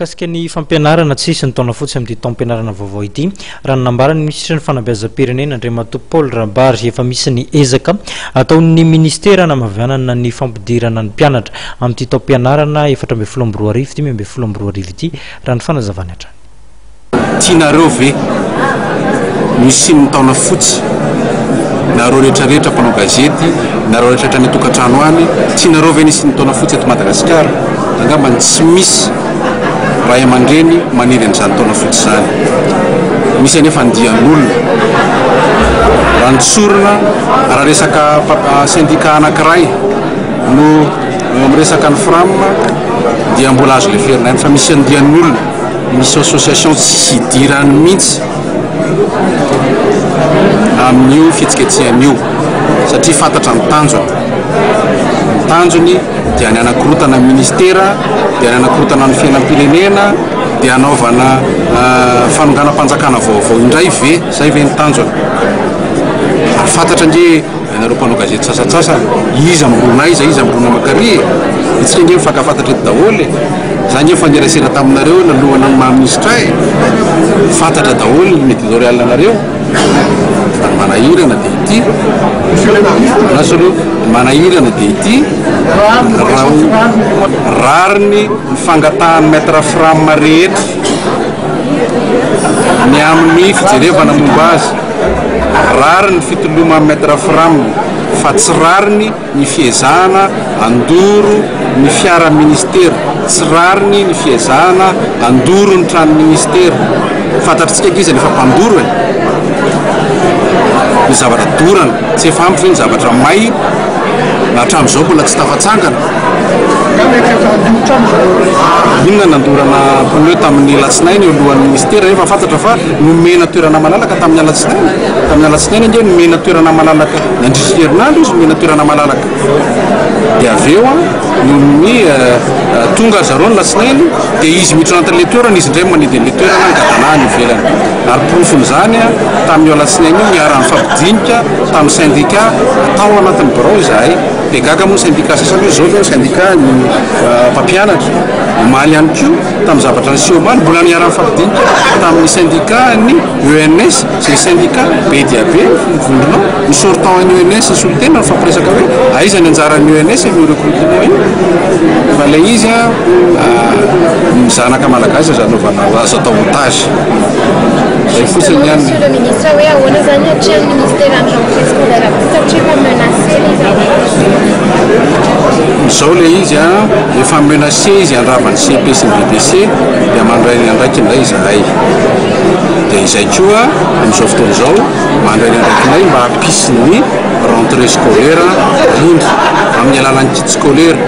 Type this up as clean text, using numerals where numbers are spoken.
Mikasika ny fampianarana, tsy hisy ny taona fotsy amin'ity taom-pianarana vaovao ity, raha ny nambaran'ny minisitry ny fanabeazam-pirenena, Andriamatoa Paul Rabary. Efa misy ny ezaka ataon'ny minisitera hanamavianana ny fampidirana ny mpianatra amin'ity taom-pianarana 2014 2015 ity, raha ny fanazavany hatrany. Tianareo ve ny hisian'ny taona fotsy? Nareo rehetra rehetra mpanao gazety, nareo rehetra rehetra any an-tokantrano any, tianareo ve ny hisian'ny taona fotsy eto Madagasikara? Angambany tsy misy ray aman-dreny maniry an'izany taona fotsy izany. Misy anefa andian'olona. Raha ny tsorina, raha resaka syndicat anankiray no miresaka ny Fram dia mbola azo leferina ihany fa misy andian'olona. Misy association tsy hidirany mihitsy amin'io fihetsiketsehana io satria fantatra ny tanjony. Ny tanjony dia ny hanakorotana ny ministera, dia ny hanakorotana ny fiainam-pirenena, dia hanaovana fanonganam-panjakana vaovao indray ve? Izay ve ny tanjony? Ary fantatra ange Ianareo mpanao gazety sasantsasany, iza mirona aiza, iza mirona mankary e? Isika ange mifankafantatra eto daholo e! Za ange nifanerasera taminareo nalohan'ny maha minisitra ahy e! Fantatra daholo ny editorial anareo fa ny manahirana dia ity, andraso aloha, ny manahirana dia ity, raha ho rariny ny fangatahan'ny Maître Fram rehetra ny amin'ny fijerevana momba azy. Rariny ny fitoloman'i Maître Fram fa tsy rariny ny fiezahana handoro ny fiara ministera, tsy rariny ny fiezahana handoro ny trano ministera. Fantatritsika ange izy efa mpandoro e! Ny zavatra dorana, tsy efa ampy ve ny zavatra may hatramin'izao mbola tsy tafatsangana? Inona nandorana pneu tamin'ny alatsinainy eo alohan'ny ministera nefa fantatra fa nomena toerana malalaka tamin'ny alatsinainy? Tamin'ny alatsinainy ange nomena toerana malalaka nandritry ny herinandro izy nomena toerana malalaka dia avy eo noho ny tonga ry zareo ny alatsinainy dia izy miditra anatin'ilay toerana izy indray manidy an'ilay toerana angadana any ivelany ary porofon'izany tamin'io alatsinainy io niara-nifampidinika tamin'ny syndicat tao anatin'ny birao izahay. Dia gaga moa ny syndicat sasany hoe zao ve ny syndicat ny mpampianatra. Omaly ihany koa tamin'ny zavatra niseho omaly, mbola niara-nifampidinika tamin'ny syndicat ny ENS, izay syndicat be dia be ny vondrona ao, ny sortant ny ENS ny solontena nifampiresaka hoe aiza ny anjaran'ny ENS amin'io recrutement io. Fa ilay izy an, ny zanaka malagasy aza anaovana, aza atao otage. Izay fotsiny ihany. Monsieur le ministre hoe ahoana izany hatrehan'ny ministera ny rentrée scolaire amin'ity satria efa menacé ilay izy Izao ilay izy an, efa menacé izy handrava ny cepe sy ny BPC dia mandray ny andraikiny indray izahay. Dia izay koa amin'izao fotoana izao mandray ny andraikinay mba hampisy ny rentrée scolaire indrindra amin'ny alalan'ny kit scolaire.